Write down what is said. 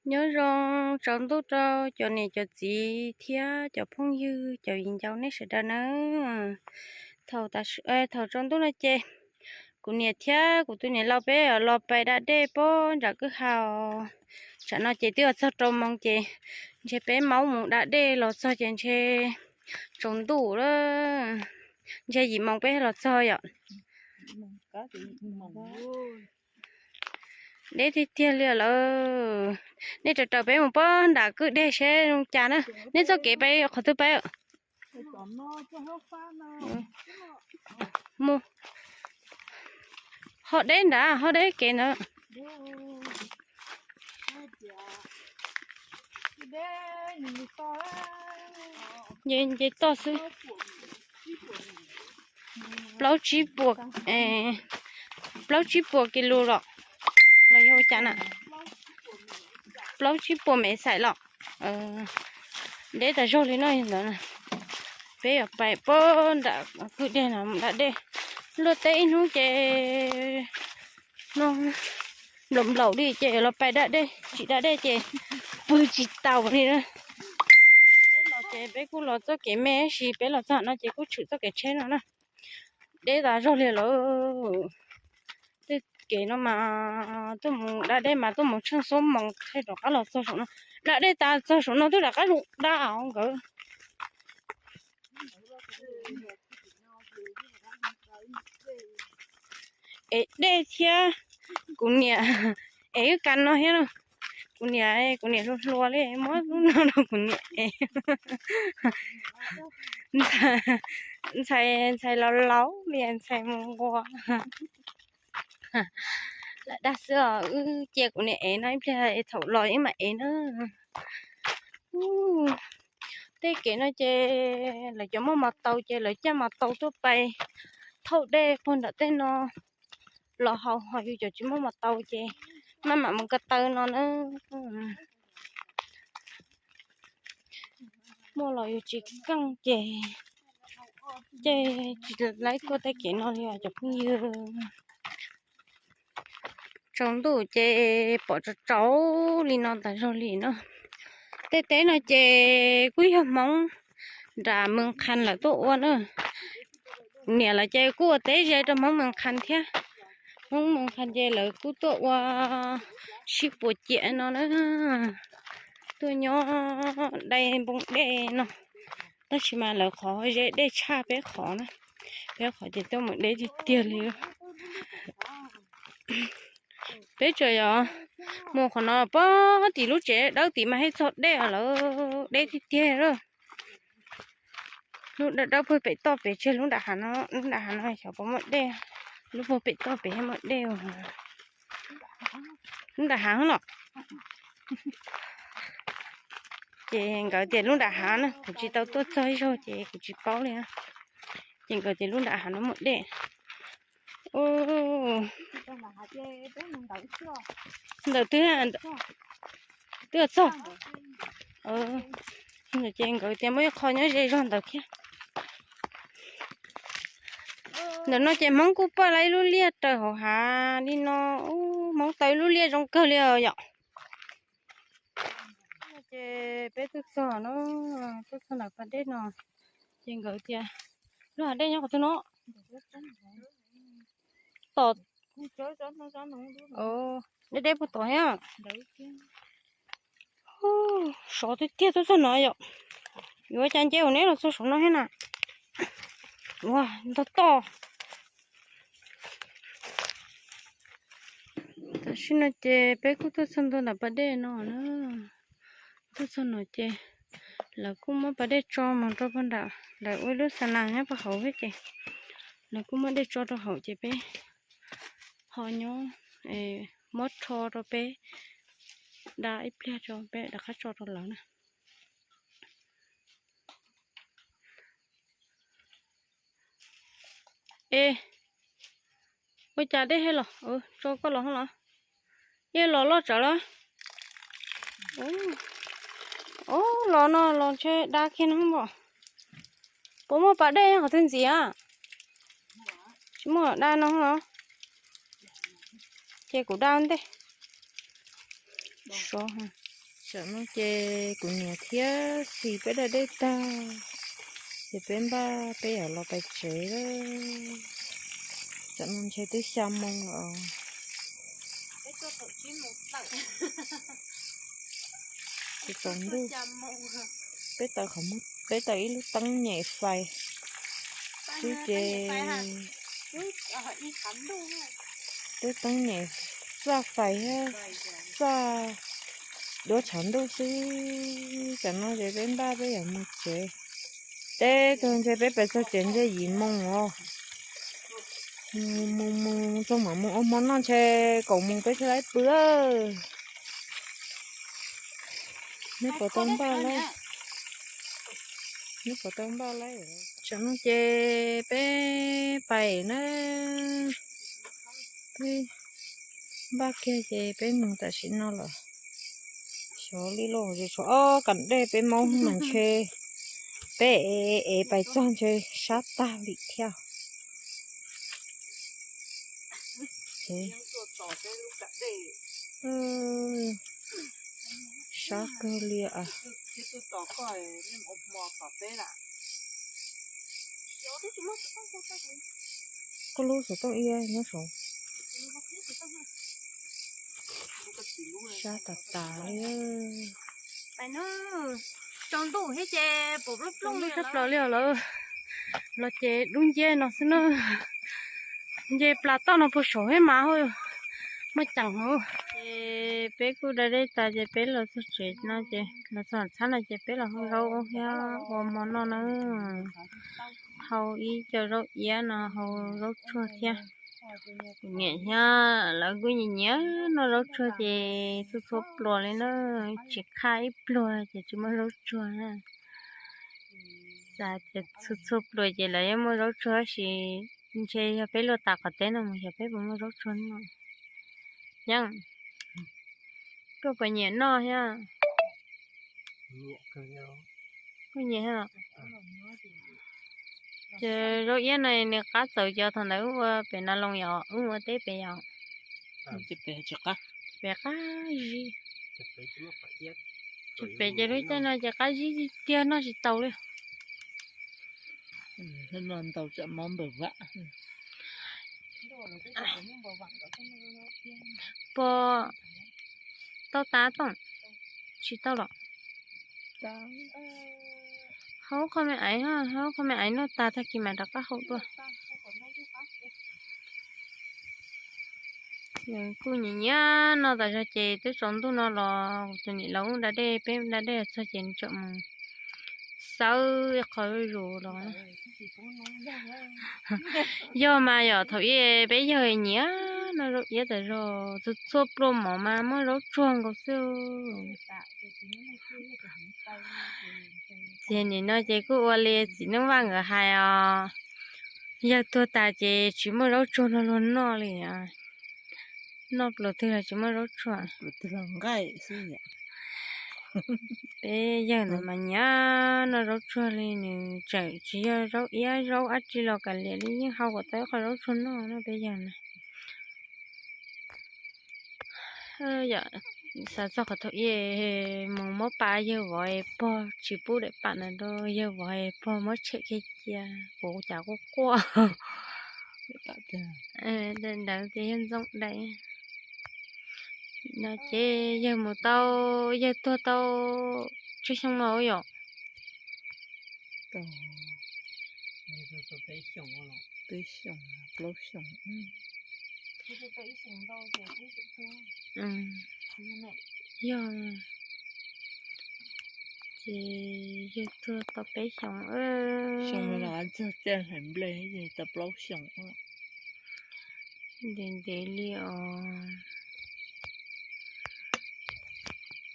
Nyob zoo tsaus ntuj rau cov niam cov txiv thiab cov phooj ywg cov viv ncaus nej sawv daws nawb. Thaum tsaus ntuj no ces kuv niam thiab kuv tus niam laus peb los pais da dej pem nram kwj ha. Tsam no ces twb yuav txog rau moos ces ntshe peb maub mus da dej los txog ces ntshe tsaus ntuj lawm. Ntshe yim moos peb los txog yom. Deb tiag tiag li lawm. Nej raws raws peb mus pem nram kwj dej seb zoo cas na. Nej txoj kev peb qhov twg peb mus. Ho deb nrad, ho deb kev ntawd. Nce toj xwb. Plaub tsib puas, plaub tsib puas kis lus los, los yog ua cas na? Plaub tsib puas mev xaim los. Deb tas zog li no ntawd. Peb yuav pais pem nram kwj dej no mus da dej. Luaj teb ib hnub ces no nplaum nplaum li ces los pais da dej, tsis da dej ces pw tsis taus li na. Peb los ces peb kuj los txoj kev me sis peb los txog no ces kuj tshwm txoj kev tsheb no na. Deb tas zog li lawm. Tej kev no mas tuaj mus da dej mas tuaj mus tsheej xuab moos thiaj rov qab los txog saum no. Da dej tas txog saum no twb rov qab zoo da nkawd. Ev dej thiab, kuv niam ev wb kas no thiab. Kuv niam, kuv niam hluas hluas li muab lub no rau kuv niam ev. Ntxhais, ntxhais laus laus li ntxhais mus nquas. Lawm dag xwb os, wb cia kuv niam ev no ib pliag thaum los wb mam ev na. Tej kev no ces lawv cov muaj mos taus ces lawv caj mos taus tuaj pais thauj dej puag nram tej no los haus, ho yus cov tsis muaj mos taus ces maj mam mus ko taw no na. Muaj los yus tsis keej ces, ces tsis laib tuaj tej kev no li os cov phooj ywg. Tsaus ntuj ces pom tsaus tsaus li no tas zog li no. Tej teb no ces kuj yog Hmoob nram Mws Qhas lawv tuaj ua na. Niam lawv ces kuj ua teb ze rau Hmoob Mws Qhas thiab. Hmoob Mws Qhas ces lawv kuj tuaj ua sib puas ciam no na. Tuaj nyob dai npoo dej no. Tab sis mas lawv qhov ze dej tshaj peb qhov na. Peb qhov ces tuaj mus deb tiag tiag li. Peb tsuas yog mus qhov no pob tim lub tsev dawb tid mas thiaj txog dej lawm, deb tiag tiag lawm. Lub dawb dawb puag pem toj pem tseg lub nram hav no, lub nram hav no xyov puas muaj dej. Lub puag pem toj pem thiaj muaj dej. Lub nram hav los. Ces nkawd tias lub nram hav na, kuv tsis tau tuaj txog ib zaug ces kuv tsis paub li. Ces nkawd tias lub nram hav no muaj dej. Ntawm twg, twb txog. Ces nkawd tias muaj ib qho nyob ze zog ntawd thiab. Ntawm no ces Hmoob kuj paj laib lub liaj raws hauv hav li no. Hmoob taw lub liaj zoo kawg li os yom. Ces peb tuaj txog no, tuaj txog ntawm pas dej no, ces nkawd tias lub hav dej nyob qhov twg no. Tom, deb deb puag tom thiab. Sov tiag tiag tuaj txog no yom. Yuav cas nce hauv neb los txog saum no thiab na. Ua ntog toj. Tam sim no ces peb kuj tuaj txog ntua ntawm pas dej no na. Tuaj txog no ces lawv kuj muab pas dej tso mus rau puag nram, lawv ua lub xa nas nyob puag hauv thiab ces lawv kuj muab dej tso rau hauv ces peb ho nyob muab rho rau peb da ib pliag rau peb rov qab tso rau lawv na. Es, ua cas dej thiaj los, tso koj los los, dej los loj tsawv los. Ub, los no los ntshe da kiag no pom. Puas muaj pas dej qhov twg ntxiv a? Tsis muaj, da no los. Ces kuv da ua ntej. Sov, Tsam no ces kuv niam thiab Xis peb da dej tag, ces peb npaj peb yuav los pais tsev lawm. Tsam no ntshe twb xya moo lawm. Tsaus ntuj, peb taws, peb taws ib lub teeb nyem fais xwb ces, lub teeb nyem txaj fais thiab txaj duab tshav ntuj xwb. Tsam no ces peb npaj peb yuav mus tsev. Teb tug ntshe peb pais txog tsev ntshe yim moo os. Mus mus txog mam mus ua hmo noj ntshe kaum moos peb thiaj li pw. Neb puas tau npaj lawm? Neb puas tau npaj lawm? Tsam no ces peb pais na, peb npaj kiag ces peb mus tam sim no lawm. Xyov li lauj, tshuav ob kas dej peb maub mas ntshe peb ev ev pais txog ntshe sab tag li thiab. Sab kawg li. Koj lub xov tooj ib nyob saud. Sab tas tas li. Tsaus ntuj thiab ces pom plooj plooj li os lawm. Los ces dub nciab no xwb na. Nce plas toj no puag saud thiab mas, muaj ceem hauv. Ces peb kuj da dej tas ces peb los txog tsev no ces los txog txhab no ces peb los hau zaub thiab ua hmo noj na. Hau ib co zaub iab no hau zaub tsuag thiab. Kuv niam thiab lawv kuj nyiam nyiam noj zaub tsuag ces txhua txhua pluas li na, tsis qhaj ib pluag ces tsis muaj zaub tsuag na. Xav tias txhua txhua pluas ces lawv yeej muaj zaub tsuag tab sis ntshe yog peb luaj tas qhov teb no mus xyov peb puas muaj zaub tsuag noj. Yeej, koj puas nyiam noj thiab? Koj nyiam thiab los? Ces zaub iab no nws qab txawv cov thaum ntawd wb ua pem na loo yom, wb ua teb pem yom. Pem qab zib. Pem ces lub caij no ces qab zib tiag tiag noj tsis tau li. Ntau tsam mob npaws vam. Pog, tau tas tooj, tsis tau los? Hau qho me aiv, hau qho me aiv noj tas tag kis mam rov qab hau dua. Kuj nyiam nyiam noj tas zog ces twb tsaus ntuj no los kuv tus niam laus da dej, peb da dej txog ces nws tseem mus xawb qhov zuj zus los. Yog mas yom, thaum ub peb yawg nyiam noj zaub iab tas zog, txhua txhua pluas mov mas muaj zaub tsuag nkaus xwb. Ces nim no ces kuj ua li txiv Neej Vaj nkawd hais os, yawg tuag tas ces tsis muaj zaub tsuag no luag noj li. Noj pluas twg los tsis muaj zaub tsuag. Peb yawg ntawd mas nyiam noj zaub tsuag li, nws tseem tsis yog zaub iab zaub dab tsi los kav liam li yeej hau kom tau ib qho zaub tsuag noj no peb yawg na. Xav txog qhov thaum ub mus muab pam yawg vauv es pog tsis pub daim pam ntawd rau yawg vauv es pog muab tshem kiag cia, kuv cas quaj quaj. Daim ntawd ces yawg ntxoov daim no ces yawg mus tau, yawg tuag tau tsawg xyoo no yom? Peb xyoos, plaub xyoos. Yog, ces yawg tuag tau peb xyoos. Xyoo no los txog caij hlais nplej tau plaub xyoos. Ntev ntev li os.